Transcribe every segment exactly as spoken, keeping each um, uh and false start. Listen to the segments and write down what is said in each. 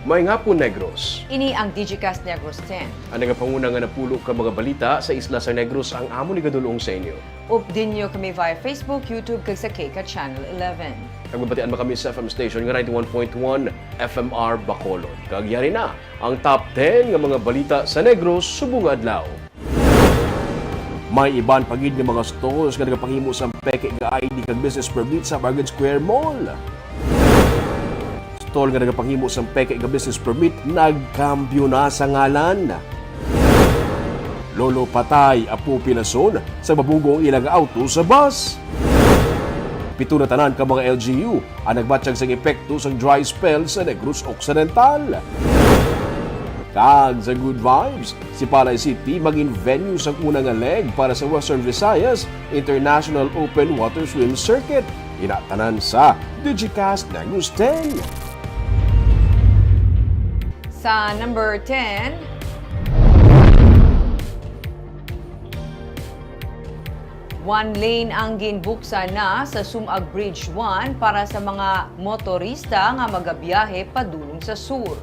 Maayong hapon, Negros. Ini ang Digicast Negros ten. Ang nagapanguna nga napulo ka mga balita sa isla sa Negros ang amon igadul-ong sa inyo. Updon niyo kami via Facebook, YouTube, kag sa K K Channel eleven. Nagbabatian man kami sa F M station nga ninety-one point one F M R Bacolod. Kag yari na ang top ten nga mga balita sa Negros subong nga adlaw. May iban pa gid nga mga stalls nga nagapahimo sang peke nga I D kag business permit sa Market Square Mall. Stall nga nagapahimo sang peke nga business permit nagkambyo na sa ngalan. Lolo patay, apo pinason sa mabug-o ang ilang auto sa bus. Pito na tanan ka mga L G U ang nagbatyag sang epekto sang dry spell sa Negros Occidental. Kag sa Good Vibes, si Panay City magin venue sang una nga leg para sa Western Visayas International Open Water Swim Circuit. Ina tanan sa Digicast Negros ten. Sa number ten, one lane ang ginbuksan na sa Sumag Bridge one para sa mga motorista nga magabiyahe padulong sa sur.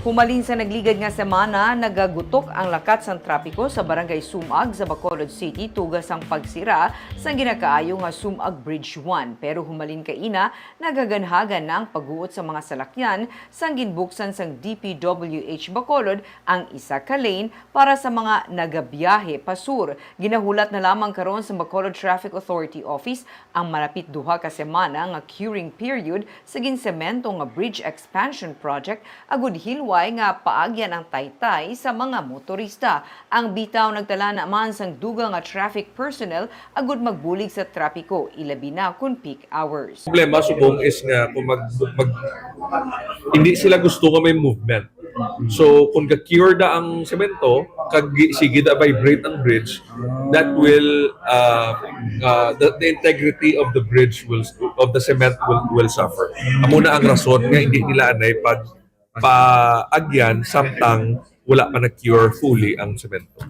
Humalin sa nagligad nga semana, nagagutok ang lakat sang trapiko sa Barangay Sumag sa Bacolod City tuga sang pagsira sang ginakaayo nga Sumag Bridge one. Pero humalin kaina, nagaganhagan na ang pagguot sa mga salakyan sang ginbuksan sang D P W H Bacolod ang isa ka lane para sa mga nagabiyahe pa sur. Ginahulat na lamang karon sa Bacolod Traffic Authority Office ang malapit duha ka semana nga curing period sa ginsemento nga bridge expansion project agud hilway nga paagyan ang taytay sa mga motorista. Ang bitaw nagtala na man sang dugang nga traffic personnel agud magbulig sa trapiko, ilabi na kon peak hours. Problema subong is nga kung mag, mag hindi sila gusto nga may movement. So kung ga-cure da ang semento, kag gi- sige da vibrate ang bridge, that will uh, uh, the, the integrity of the bridge will of the cement will, will suffer. Amo na ang rason nga hindi nila anay pag paagyan samtang wala pa na-cure fully ang semento.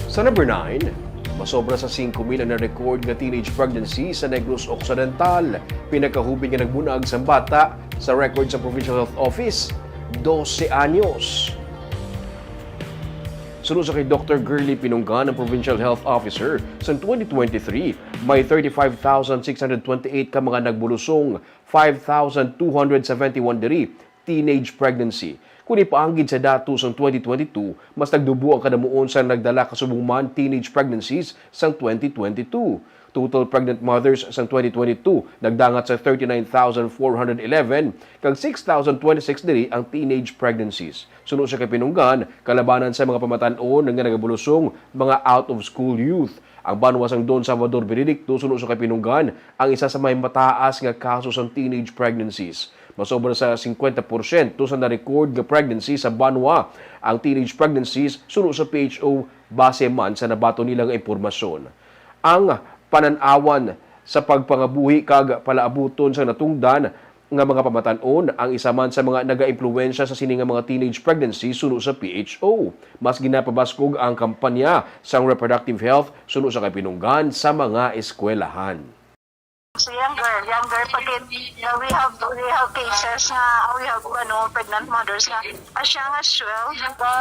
Sa number nine, masobra sa singko mil ang na-record nga teenage pregnancy sa Negros Occidental. Pinakahubin nga nagbunyag sang bata sa record sa Provincial Health Office, dose anyos. Suno sa kay Doktor Girly Pinunggan, ang Provincial Health Officer, sang twenty twenty-three, may thirty-five thousand six hundred twenty-eight ka mga nagbulusong, five thousand two hundred seventy-one diri teenage pregnancy. Kon ipaanggid sa datos sang twenty twenty-two, mas nagdubo ang kadamuon sang nagdala ka subong man teenage pregnancies sang twenty twenty-two. Total pregnant mothers sang twenty twenty-two nagdangat sa thirty-nine thousand four hundred eleven, kag six thousand twenty-six diri ang teenage pregnancies. Suno sa kay Pinunggan, kalabanan sa mga pamatan-on nga nagabulusong, mga out-of-school youth. Ang banwa sang Don Salvador Benedicto, suno sa kay Pinunggan, ang isa sa may mataas nga kaso sang teenage pregnancies. Masobra sa singkwenta porsyento sa na-record nga pregnancy sa banwa ang teenage pregnancies, suno sa P H O, base man sa nabaton nila nga impormasyon. Ang panan-awan sa pagpangabuhi kag palaabuton sa natungdan nga mga pamatan-on ang isa man sa mga nagaimpluwensya sa sini nga mga teenage pregnancy, suno sa P H O. Mas ginapabaskog ang kampanya sang reproductive health, suno sa kay Pinunggan, sa mga eskwelahan. So younger, younger pa gid nga we have we have cases nga we have ano pregnant mothers nga as young as twelve ka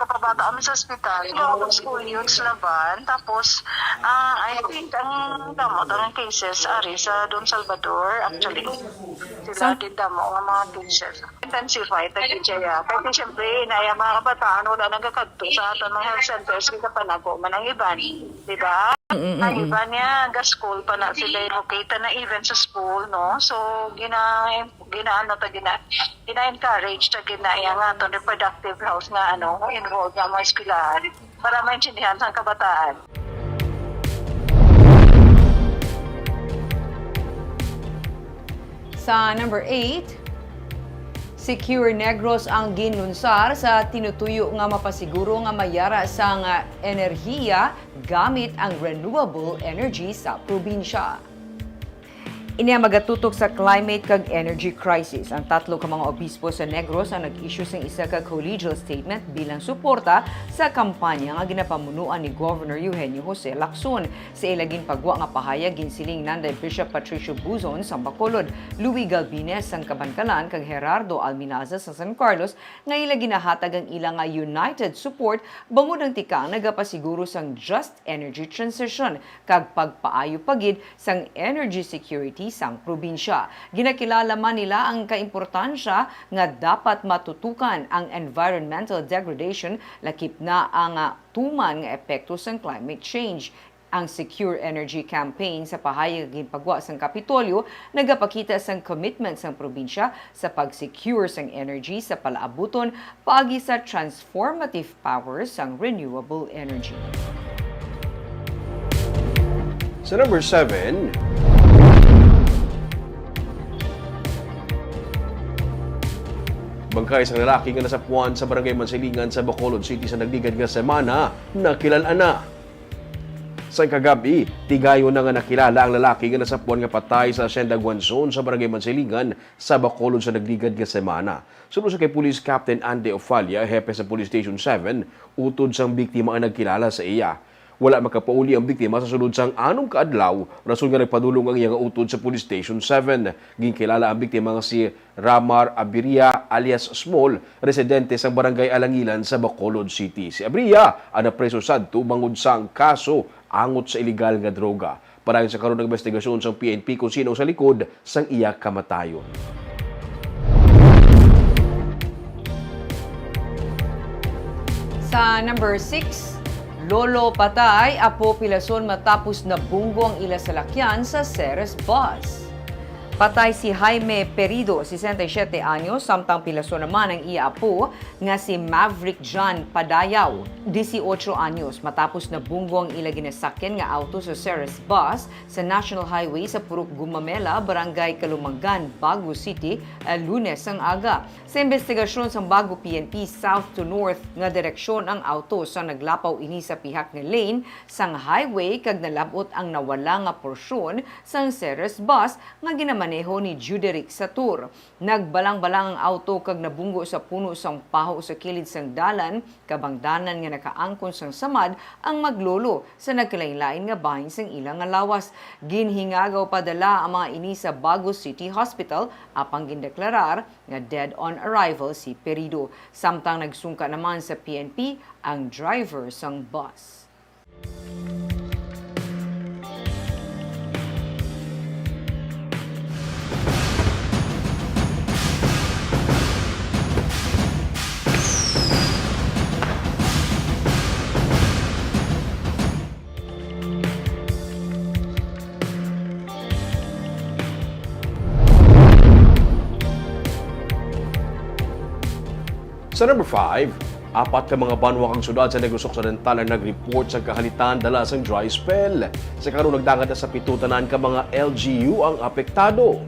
kapabata kami sa ospital. Out of school youths laban. Tapos ah, I think ang damo ang cases ari sa Don Salvador actually. Sila gid damo nga mga cases. Intensify ta gid siya. Kay siyempre na yung mga kabataan wala nagakadto sa aton mga health centers kita panago man ang iban, di ba? Ang iban niya ga-school pa na sila okay ta na even sa school no. So gina ginaano ta gina gina-encourage ta gina yang aton reproductive health nga ano involved nga mga eskwelahan para maintindihan sa kabataan. Sa number eight, Secure Negros ang ginlunsar sa tinutuyo nga mapasiguro nga mayara sang enerhiya gamit ang renewable energy sa probinsya. Ini ang magatutok sa climate kag energy crisis. Ang tatlo ka mga obispo sa Negros ang nag-issue sang isa ka collegial statement bilang suporta sa kampanya nga ginapamunuan ni Governor Eugenio Jose Lacson. Sa ila ginpagwa nga pahayag, ginsiling nanday Bishop Patricio Buzon sang Bacolod, Louis Galbines sang Kabankalan, kag Gerardo Alminaza sa San Carlos nga ila ginahatag ang ila nga united support bangod ang tikang nagapasiguro sang just energy transition kag pagpaayo pa gid sang energy security sang probinsya. Ginakilala man nila ang kaimportansya nga dapat matutukan ang environmental degradation, lakip na ang, ah, tuman nga epekto sang climate change. Ang Secure Energy Campaign sa pahayag ginpagwa sang Kapitolyo nagapakita sang commitment sang probinsya sa pag-secure sang energy sa palaabuton paagi sa transformative power sang renewable energy. Sa number seven, bangkay sang lalaki nga nasapuan sa Barangay Mansilingan sa Bacolod City sa nagligad nga semana, nakilal-an na. Sa kagab-i, tigayon na nga nakilala ang lalaki nga nasapuan nga patay sa Hacienda Guanzon sa Barangay Mansilingan sa Bacolod sa nagligad nga semana. Suno sa kay Police Captain Andy Ofalia, hepe sa Police Station seven, utod sang biktima ang nagkilala sa iya. Wala makapauli ang biktima sa sulod sang anom ka adlaw, rason nga nagpadulong ang iya nga utod sa Police Station seven. Ginkilala ang biktima nga si Ramar Abiria alias Small, residente sa Barangay Alangilan sa Bacolod City. Si Abiria ang napreso sadto bangod sang kaso angot sa iligal nga droga. Padayon sa karon ang investigasyon sang P N P kung sino ang sa likod sang iya kamatayon. Sa number six, lolo patay, apo pilason matapos nabunggo ang ila salakyan sa Ceres bus. Patay si Jaime Perido, sesenta y siete anyos, samtang pilason naman ang iya apo nga si Maverick John Padayaw, dieciocho anyos, matapos nabunggo ang ila ginasakyan nga auto sa Ceres bus sa National Highway sa Purok Gumamela, Barangay Kalumangan, Bago City, ah, Lunes ang aga. Sa investigasyon sang Bago P N P, south to north nga direksyon ang auto sa naglapaw ini sa pihak nga lane sang highway kag nalab-ot ang nawala nga porsyon sang Ceres bus nga ginamaneho ni Juderick Satur. Nagbalang-balang ang auto kag nabunggo sa puno sang paho sa kilid sang dalan, kabangdanan nga nakaangkon sang samad ang maglolo sa nagkalainlain nga bahin sang ila nga lawas. Ginhingagaw padala ang mga ini sa Bago City Hospital, apang gindeklarar nga dead on arrival si Perido. Samtang nagsungka naman sa P N P ang driver sang bus. Sa number five, apat ka mga banwa kag syudad sa Negros Occidental ang nag-report sa kahalitan dala sang dry spell. Sa karon, nagdangat na sa pito tanan ka mga L G U ang apektado.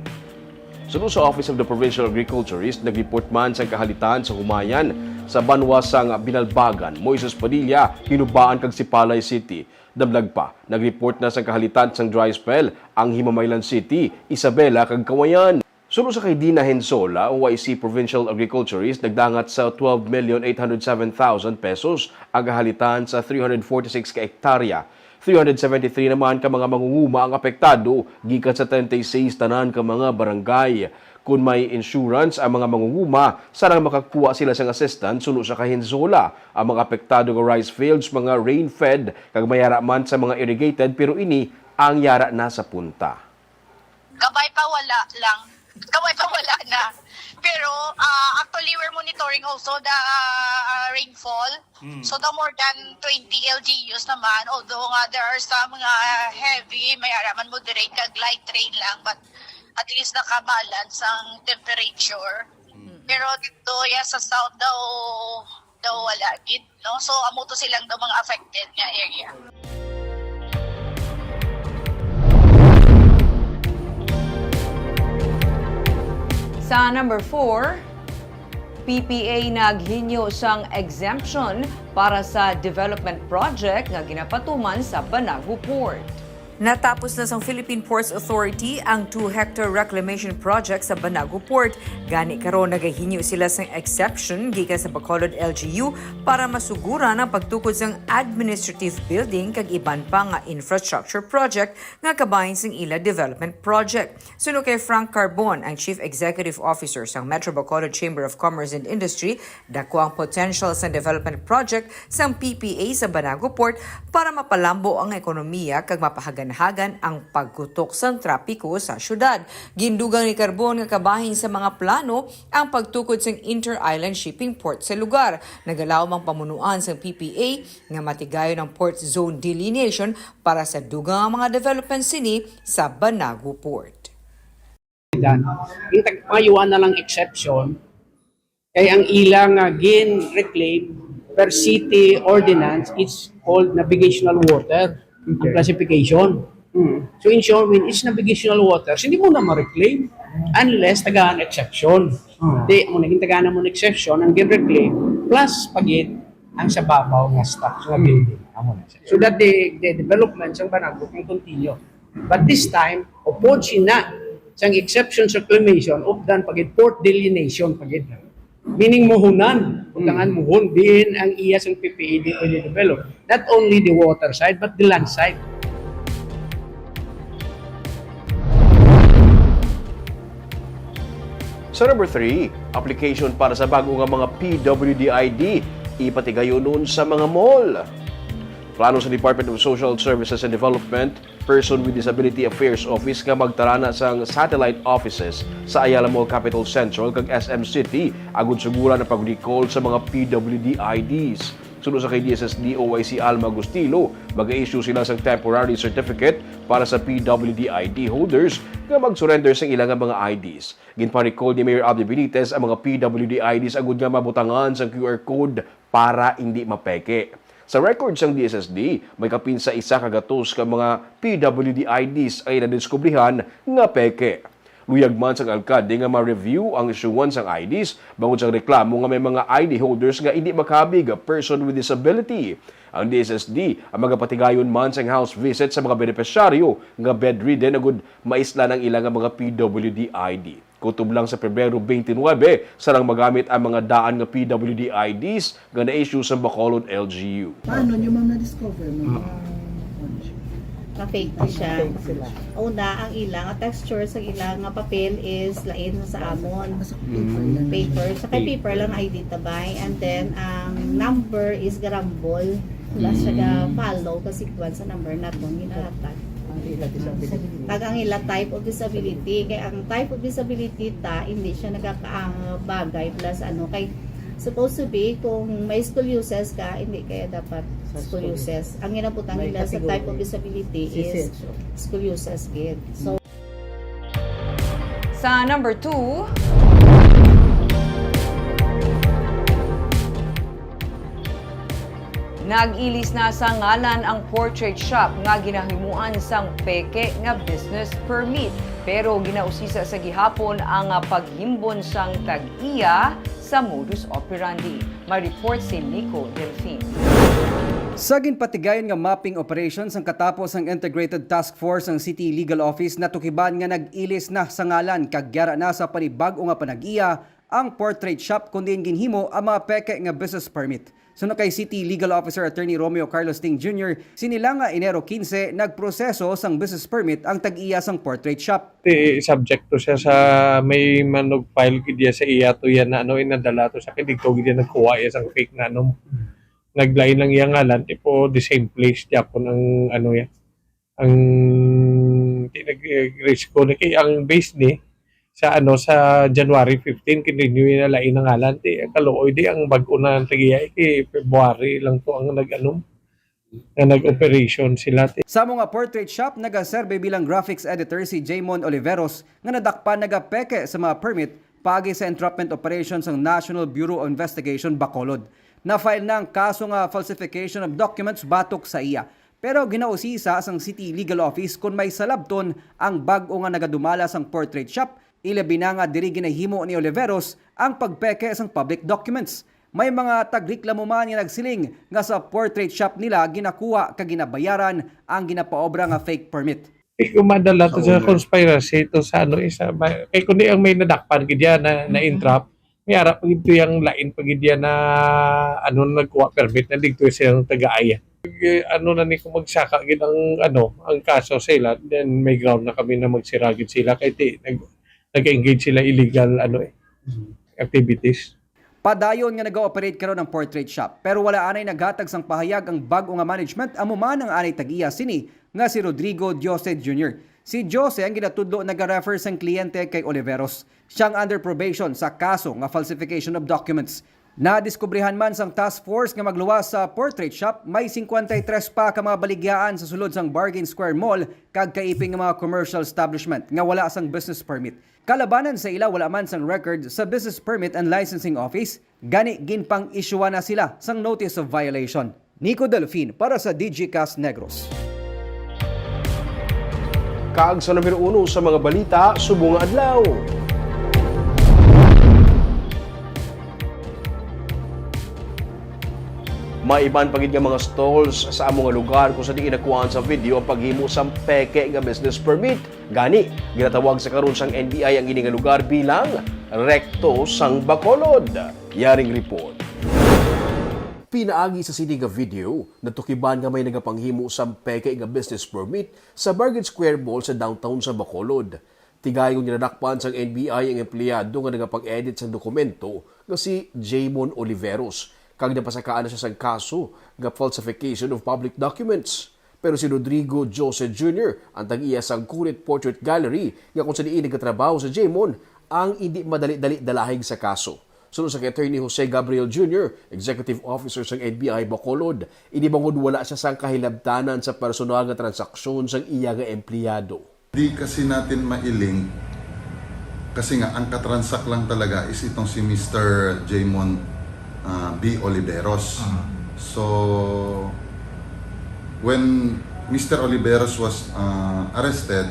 Suno sa Office of the Provincial Agriculturist, nag-report man sang kahalitan sa humayan sa banwa sang Binalbagan, Moises Padilla, Hinubaan kag Sipalay City. Damlag pa, nag-report na sang kahalitan sang dry spell ang Himamaylan City, Isabela, kag Cauayan. Suno sa kay Dina Hensola, Y C Provincial Agriculturist, nagdangat sa twelve million eight hundred seven thousand pesos ang kahalitan sa three hundred forty-six ka ektarya. Three hundred seventy-three naman ka mga mangunguma ang apektado gikan sa treinta y seis tanan ka mga barangay. Kon may insurance ang mga mangunguma, sarang makakuha sila sang assistance suno sa kay Hensola. Ang mga apektado nga rice fields, mga rain-fed, kag may ara man sa mga irrigated, pero ini ang yara na sa punta. Kabay pa wala lang. Kabay pa wala na. Pero ah, actually, we're monitoring also the ah, rainfall. So the more than twenty L G Us naman, although nga there are some nga heavy, may ara man moderate kag light rain lang, but at least nakabalance ang temperature. Pero dito, yeah, sa south daw, daw wala gid, no? So amo to silang daw mga affected nga area. Sa number four, P P A naghinyo sang exemption para sa development project nga ginapatuman sa Banago Port. Natapos na sang Philippine Ports Authority ang two-hectare reclamation project sa Banago Port. Gani karon nagahingyo sila sang exception gikan sa Bacolod L G U para masuguran ang pagtukod sang administrative building kag iban pa nga infrastructure project nga kabahin sang ila development project. Suno kay Frank Carbon, ang Chief Executive Officer sang Metro Bacolod Chamber of Commerce and Industry, dako ang potential sa development project sang P P A sa Banago Port para mapalambo ang ekonomiya kag mapahaganhagan ang pagkutok sang trapiko sa syudad. Gindugang ni Carbon nga kabahin sa mga plano ang pagtukod sang inter-island shipping port sa lugar. Nagalaom ang pamunuan sang P P A nga matigayon ang port zone delineation para sa dugang nga mga development sini sa Banago Port. Done. Yung tag-, pangayuan na lang exception, kay ang ilang uh, gin reclaim per city ordinance is called navigational water ang classification. Hmm. So in short, when it's navigational water, hindi mo na ma-reclaim unless tagaan exception. Oh. Di, mo naging tagaan mo exception ang gin reclaim plus pagid ang sa babaw nga stock nga building. Amo na siya. So that the, the development sa Banago can continue. But this time, upod sina sang exception sa reclamation, updan pagid port delineation pagid. Meaning muhunan, utangan muhon, diin ang iya sang P P A di pwede develop. Not only the water side, but the land side. Sa number three, application para sa bago nga mga P W D I D, ipatigayonon sa mga mall. Plano sa Department of Social Services and Development, Person with Disability Affairs Office nga magtarana sang satellite offices sa Ayala Mall Capitol Central kag S M City agud suguran ang pag-recall sa mga P W D I Ds. Suno sa kay D S S D O I C Alma Agustilo, mag-issue sila sang temporary certificate para sa P W D I D holders nga mag-surrender sang ila nga mga I Ds. Ginpa-recall ni Mayor Abdi Benitez ang mga P W D I Ds agud nga mabutangan sang Q R code para indi mapeke. Sa record sang D S S D, may kapin sa isa ka gatos ka mga P W D I Ds ang nadiskubrihan nga peke. Luyag man sang alkalde nga ma-review ang isyuhan sang I Ds bangod sang reklamo nga may mga I D holders nga indi makabig, person with disability. Ang D S S D ang magapatigayon man sang house visit sa mga benepisyaryo nga bedridden agud maislan ang ila nga mga P W D I D. Kutob lang sa Pebrero twenty-nine, sarang magamit ang mga daan nga P W D I Ds nga na-issue sa Bacolod L G U. Paano nyo, ma'am, na-discover mo? Na-fake ko siya. Una, ang ila nga texture sa ila nga papel is lain sa amon. Basta paper lang. Paper. Sa kay paper lang na identify. And then, ang number is garambol. Wala siya ga-follow kasi kuwan sa number naton ginahatag. Tag ang ila type of disability. Kay ang type of disability ta, hindi siya nagakabagay plus ano. Kay supposed to be, kung may scoliosis ka, hindi kaya dapat scoliosis. Ang ginabutang nila sa type of disability is scoliosis gid. So, Sa number two, nag-ilis na sa ngalan ang portrait shop nga ginahimuan sang peke nga business permit, pero ginausisa sa gihapon ang paghimbon sang tag-iya sa modus operandi. May report si Nico Delfin. Sa ginpatigayon nga mapping operation sang katapos ang Integrated Task Force sang City Legal Office, natukiban nga nag-ilis na sa ngalan kag yara na sa panibag-o nga panag-iya ang portrait shop kun diin ginhimo ang mga peke nga business permit. Suno kay City Legal Officer Attorney Romeo Carlos Ting Junior, sini lang nga Enero quince nagproseso sang business permit ang tag-iya sang portrait shop. Ti subject to siya sa may manug-file gid iya sa iya to yan na ano, inadala to sa kidigto gid iya nagkuha iya sang fake na ano, naglain lang iya ngalan, tipo the same place gyapon ang ano ya, ang ti nag-, eh, risiko ni kay ang base ni sa ano, sa January fifteen, kinrenew na lain ang ngalan, ti kaluoy di ang bag-o na ang tagiya, eh, kay February lang to ang nag-ano, nga nag-operation sila. Sa mga portrait shop, nagaserbe bilang graphics editor si Jaymon Oliveros nga nadakpan nagapeke sa mga permit paagi sa entrapment operation sang National Bureau of Investigation Bacolod. Na-file na ang kaso nga falsification of documents batok sa iya. Pero ginausisa sang City Legal Office kon may salabton ang bag-o nga nagadumala sang portrait shop, ilabi na nga diri ginahimo ni Oliveros ang pagpeke sang public documents. May mga tagreklamo man nga nagsiling nga sa portrait shop nila ginakuha kag ginabayaran ang ginapaobra nga fake permit. Di ko madala to Sa sa owner. Conspiracy to sa ano isa. May, kay kundi ang may nadakpan gid yan na, na entrap, may ara pa gid to yung lain pa gid yan na ano na nagkuha permit na dito siyang taga-aya. Ano na ni kung magsaka gid ang ano ang kaso sa ila, then may ground na kami na magsira gid sila kay ti, nag, nag-engage sila illegal ano eh activities. Padayon nga nag-ooperate karon ang portrait shop, pero wala anay naghatag sang pahayag ang bag-o nga management, amo man ang anay tag-iya sini nga si Rodrigo Diose Junior. Si Diose ang ginatudlo nag-refer sang kliyente kay Oliveros. Siya ang under probation sa kaso nga falsification of documents. Nadiskubrihan man sang task force nga magluwas sa portrait shop, may singkwenta y tres pa ka mga baligyaan sa sulod sang Bargain Square Mall kag kaiping nga mga commercial establishment nga wala sang business permit. Kalabanan sa ila, wala man sang record sa Business Permit and Licensing Office, gani ginpang-isyuhan na sila sang notice of violation. Nico Delfin para sa Digicast Negros. Kag sa numero uno sa mga balita subong nga adlaw. May iban pa gid nga mga stalls sa amo nga lugar kung sa diin nakuhaan sa video ang paghimo sang peke nga business permit. Gani, ginatawag sa karon sang N B I ang ini nga lugar bilang Rekto sang Bacolod. Yaring report. Pinaagi sa sini nga video, natukiban nga may nagapanghimo sang peke nga business permit sa Bargain Square Mall sa downtown sa Bacolod. Tigayon nga nadakpan sang N B I ang empleyado nga nagapang-edit sang dokumento nga si Jaymon Oliveros, kag napasakaan na siya sang kaso nga falsification of public documents. Pero si Rodrigo Jose Junior ang tag-iya sang Kurit Portrait Gallery nga kung sa diin nagatrabaho si Jaymon ang indi madali-dali dalahig sa kaso. Suno sa kay Attorney Jose Gabriel Junior, Executive Officer sang N B I Bacolod, ini bangod wala siya sang kahilabtanan sa personal nga transaksyon sang iya nga empleyado. Di kasi natin mailing kasi nga ang katransak lang talaga is itong si Mister Jaymon ah, B. Oliveros. So when Mister Oliveros was ah, arrested,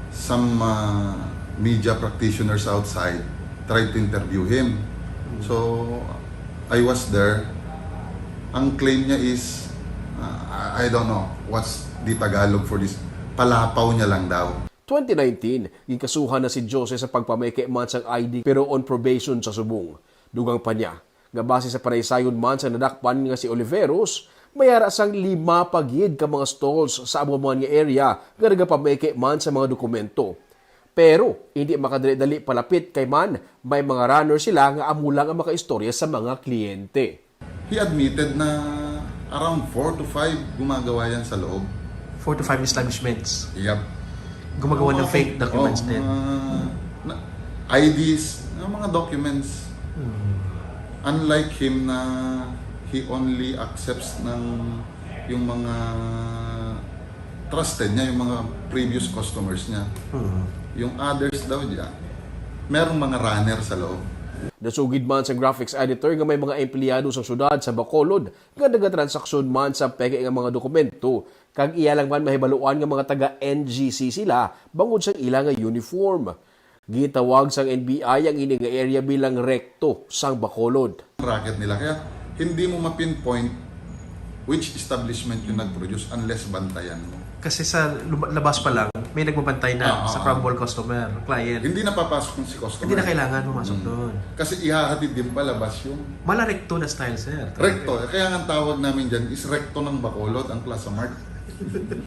some ah, media practitioners outside tried to interview him. So I was there. Ang claim niya is ah, I I don't know what's the Tagalog for this. Palapaw niya lang daw. Twenty nineteen, ginkasuhan na si Jose sa pagpameke man sang I D pero on probation sa subong. Dugang pa niya, nga base sa panaysayon man sa nadakpan nga si Oliveros, may ara sang lima pa gid ka mga stalls sa amo man nga area nga nagapameke man sa mga dokumento. Pero hindi makadali-dali palapit kay man may mga runner sila nga amo lang ang makaistorya sa mga kliyente. He admitted na around four to five gumagawa yan sa loob. Four to five establishments. Yep. Gumagawa ng Mga fake fake, documents oh, din. Mga na, I Ds, ng mga documents. Hmm. Unlike him na he only accepts ng yung mga trusted niya, yung mga previous customers niya. Hmm. Yung others daw diyan, merong mga runner sa loob. Nasugid man sa graphics editor nga may mga empleyado sa syudad sa Bacolod nga nagatransaksyon man sa peke nga mga dokumento, kag iya lang man mahibaluan nga mga taga N G C sila bangod sa ila nga uniform. Gitawag sang N B I ang ini nga area bilang Rekto sang Bacolod. Racket nila. Kaya hindi mo ma-pinpoint which establishment yung nag-produce unless bantayan mo. Kasi sa lub- labas pa lang, may nagbabantay na Ah, sa ah, probable customer, client. Hindi na papasok yung si customer. Hindi na kailangan pumasok Mm. doon. Kasi ihahatid din palabas yung Mala Recto na style, sir. Rekto. Kaya nga ang tawag namin dyan is Rekto ng Bacolod, ang Plaza Mart.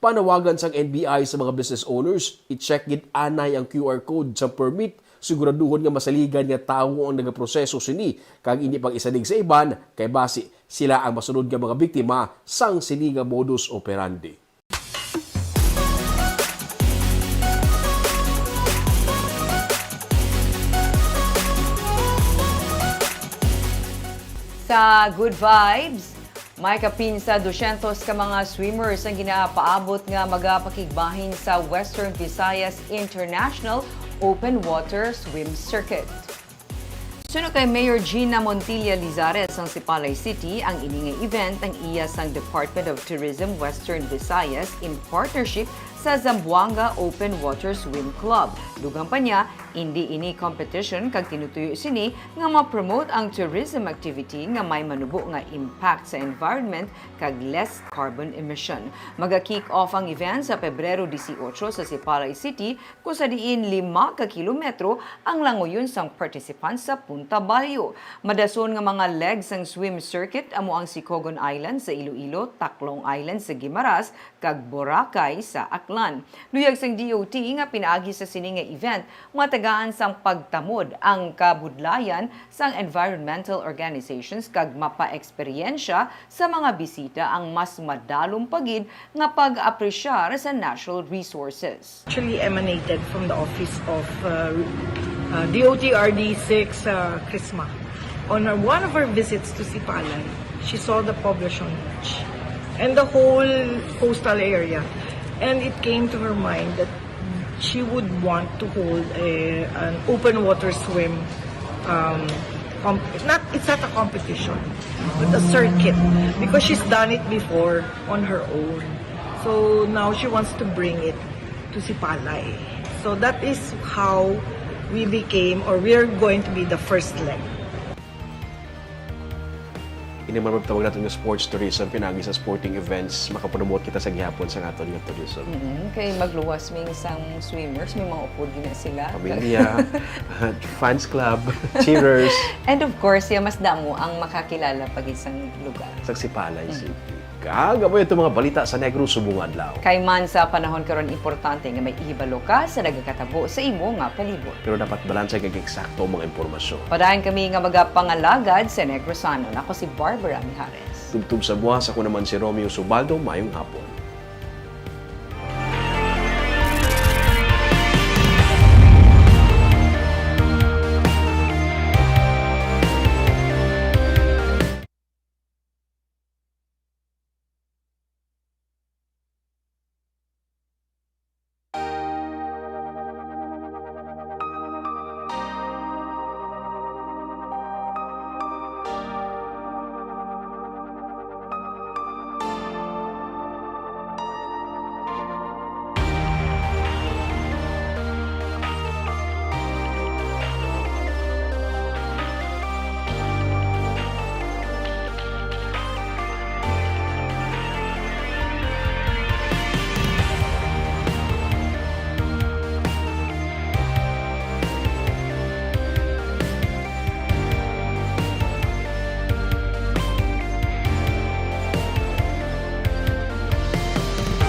Panawagan sang N B I sa mga business owners, i-check gid anay ang Q R code sa permit, siguraduhon nga masaligan nga tawo ang nagaproseso sini, kag hindi pag-isadig sa iban, kay basi sila ang masunod nga mga biktima sang sini nga modus operandi. Sa Good Vibes, may kapin sa dusyentos ka mga swimmers ang ginapaabot nga magapakigbahin sa Western Visayas International Open Water Swim Circuit. Suno kay Mayor Gina Montilla Lizares sang Sipalay City, ang ini nga event ang iya sang Department of Tourism Western Visayas in partnership sa Zamboanga Open Water Swim Club. Dugang pa niya, Indi ini competition kag tinutuyo sini nga ma-promote ang tourism activity nga may manubo nga impact sa environment kag less carbon emission. Maga-kick off ang event sa Pebrero dieciocho sa Sipalay City, kung sa diin lima ka kilometro ang languyon sang participants sa Punta Bayo. Madason nga mga legs sang swim circuit amo ang Sicogon Island sa Iloilo, Tacloban Island sa Guimaras, kag Boracay sa Aklan. Luyag sang D O T nga pinaagi sa sini nga event, matagaan sang pagtamod ang kabudlayan sang environmental organizations kag mapaeksperyensya sa mga bisita ang mas madalom pa gid nga pag-apresyar sa natural resources. Actually emanated from the office of uh, uh, D O T R D six uh, Crisma. On our, one of our visits to Sipalay, she saw the Poblacion Beach and the whole coastal area. And it came to her mind that she would want to hold a, an open water swim. Um, comp- it's not it's not a competition, but a circuit, because she's done it before on her own. So now she wants to bring it to Sipalay. So that is how we became, or we're going to be the first leg. Ini man tawag naton nga sports tourism, pinaagi sa sporting events, makapromote kita sa gihapon sa aton nga tourism. Mm, kay magluwas mi sang swimmers, may mga upod gina sila. Pamilya, fans club, cheerers. And of course, ya mas damo ang makakilala pa gid sang lugar. Sa Sipalay City. Kag amo itong mga balita sa Negros subong adlaw. Kay man sa panahon karon, importante nga may ihibalo ka sa nagakatabo sa imo nga palibot. Pero dapat balanse kag eksakto ang mga impormasyon. Padayon kami nga magapangalagad sa Negrosanon. Ako si Barbara Mijares. Tubtob sa buwas, ako naman si Romeo Subaldo. Mayong hapon.